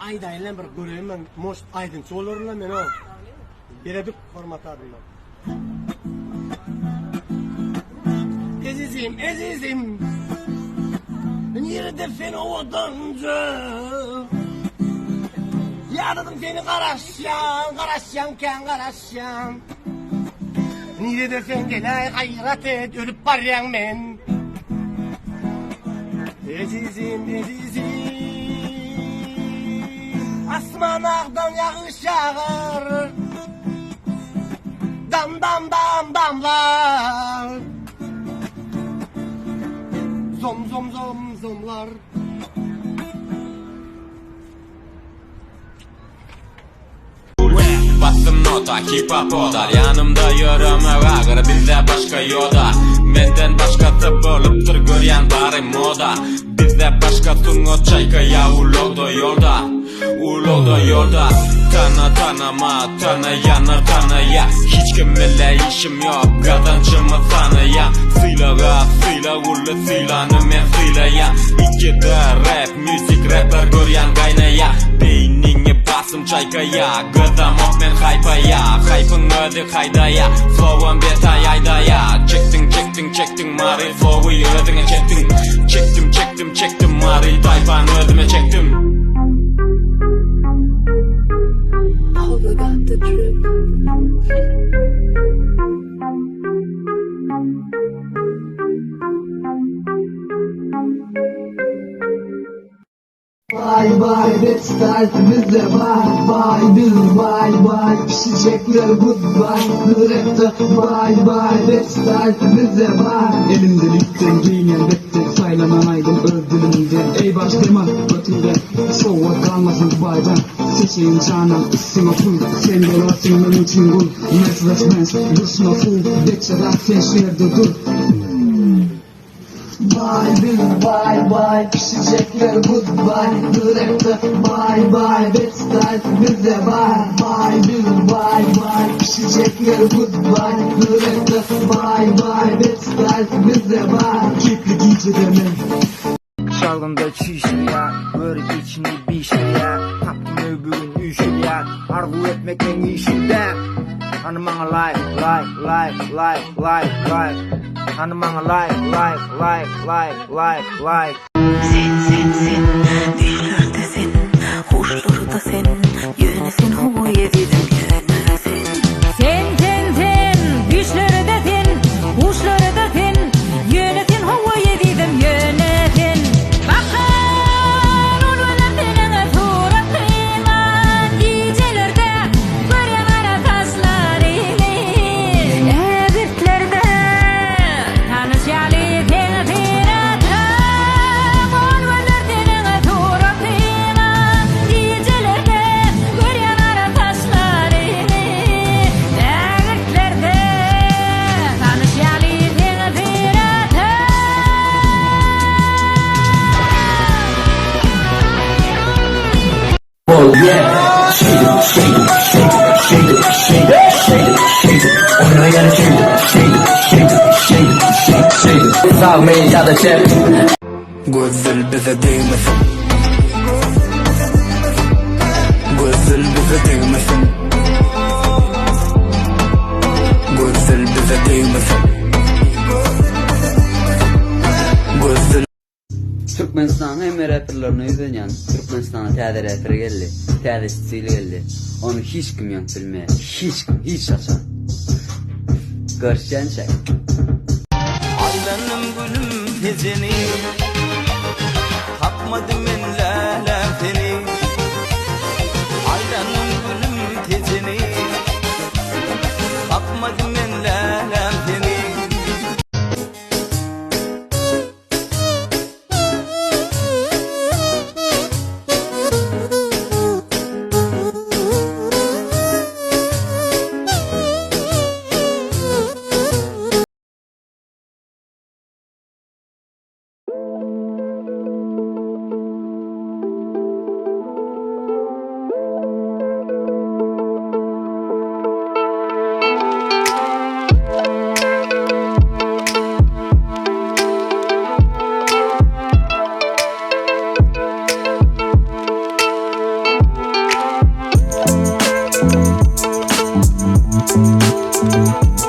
Aýdaýyn bir göreýin men может aýdymçy bolaryn men o. Beredik hormat adyndan. Ezizim, ezizim. Nirede sen owadanca? Ýadadım seni garaşýan, garaşýan kän garaşýan. Nirede sen geläý gaýrat et, ölüp barýan men. Ezizim, ezizim. Asman agdan ýagyş ýagar. Dam dam dam damlar. Zom zom zom zomlar. Bastım nota hip hop odar Yanımda ýöremek agyr bizde başga ýoda Menden başgasy bolupdyr görýän bary moda Bizde başga sungat çaýka ýa ulagda ýolda Ulagda ýolda Tana tanama tanaýanlar tanaýa Hiç kim bile işim ýok gazanjymy sanaýan Sylaga sylag uly sylany men sylaýan Ikide rap Müzik rapper görýän gaýnaýa Beýniňi basym çaýkaýa Gözemok men haýpaýa Haýpyň özi haýdaýa Flowam betaý aýdaýa Çekdiň çekdiň çekdiň Mary flowy özüňe çekdiň Çekdim çekdim çekdim Mary taýpany özüme çekdim. Hova got the drip. Bay bay rap style bizde bay bay biz bay bay pişecekler goodbye rapde bay bay rap style bizde bay Elimde lipden geýinen betden saýlanan aýdym öz dilimden Eý baş dema götüňden sowgat galmasyn Dubaýdan Seçeýin janam üstüňe pul sen bolarsyň meň üçin gul Mercedes Benz durşuna full bekje zat sen şu ýerde dur. Bay biz bay bay pişecekler goodbye Rapde bay bay bad style bizde bay Bay biz bay bay pişecekler goodbye Rapde bay bay bad style bizde bay Kepli gijede men. Çalgynda çüýşürýär, Görüp içini bişirýär, Tapdym öwbügin üýşürýär, Arzuw etmek meň işim däl. Hany maňa laýk, laýk, laýk, laýk, laýk, laýk. Hany maňa laýk, laýk, laýk, laýk, laýk, laýk. Sen sen sen düýşlerde sen huşlarda sen ýöne sen howa ezizim ýöne sen. Sen sen sen düýşlerde sen huşlarda sen ýöne sen howa ezizim ýöne sen. Bakan ol gözler seniň suratyňa gijelerde görýän gara saçlaryňy ägirtlerde tanyş ýaly seň syratyň ol gözler seniň suratyňa gijelerde görýän gara saçlaryňy ägirtlerde tanyş ýaly seň syratyň. Gözel bize degmesin Gözel bize degmesin Gözel bize degmesin Gözel Türkmenistanyň hemme reperlerine ýüzlenýän Türkmenistana täze reper geldi täze stil geldi ony hiç kim ýeňip bilmeýär hiç kim hiç haçan Görüşýänçäk. Aýlandym gülüm hejeni Tapmadym men läläm seni Aýlandym gülüm tejeni Tapmadym men läläm seni.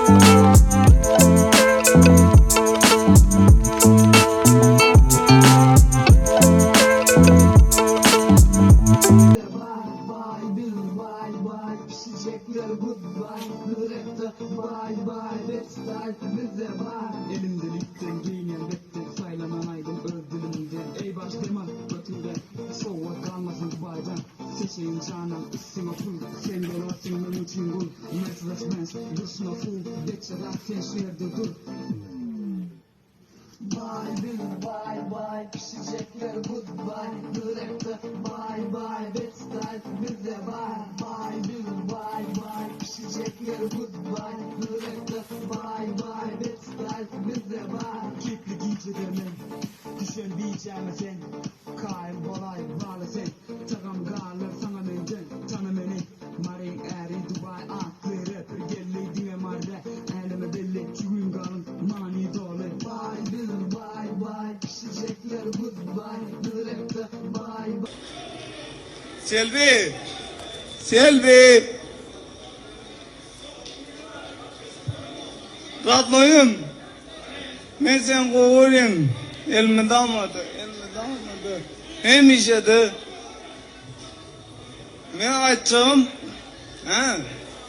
Bay biz bay bay pişecekler goodbye Rapte bay bay bad style bizde bar Elimden ipden geýinen betden saýlanan aýdym öz dilimde Eý başlama götüňde sowgat galmasyn Dubaýdan Seçeýin janam üstüňe pul Sen bolarsyň meň üçin gul Mercedes Benz durşuna full Betçe zat sen şu ýerde dur. Bay biz bay bay pişecekler goodbye Rapte bay bay bad style bizde bar Bay biz bay bay pişecekler goodbye Rapte bay bay bad style bizde bar Kepli gijede men düşen bijäme sen Kaýyl bolaý bala sen Tagam galar saňa menden Tana meni Maryň äri Dubaý atly reper geldi diňe Maryda äleme belli Jübim galyň many doly. Bay biz bay bay pişecekler goodbye Biz rapde bay bay. Selbi! Selbi! Radnoýum! Men seni gowy görýän. Elmydama-da, elmydama-da, hemişe-de. Men aýtjagym, hä,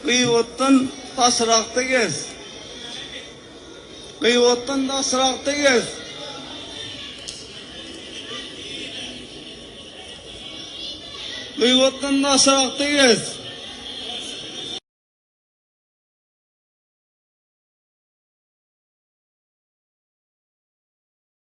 gyýbatdan daşrakda gez. Gyýbatdan daşrakda gez. Gyýbatdan daşrakda gez.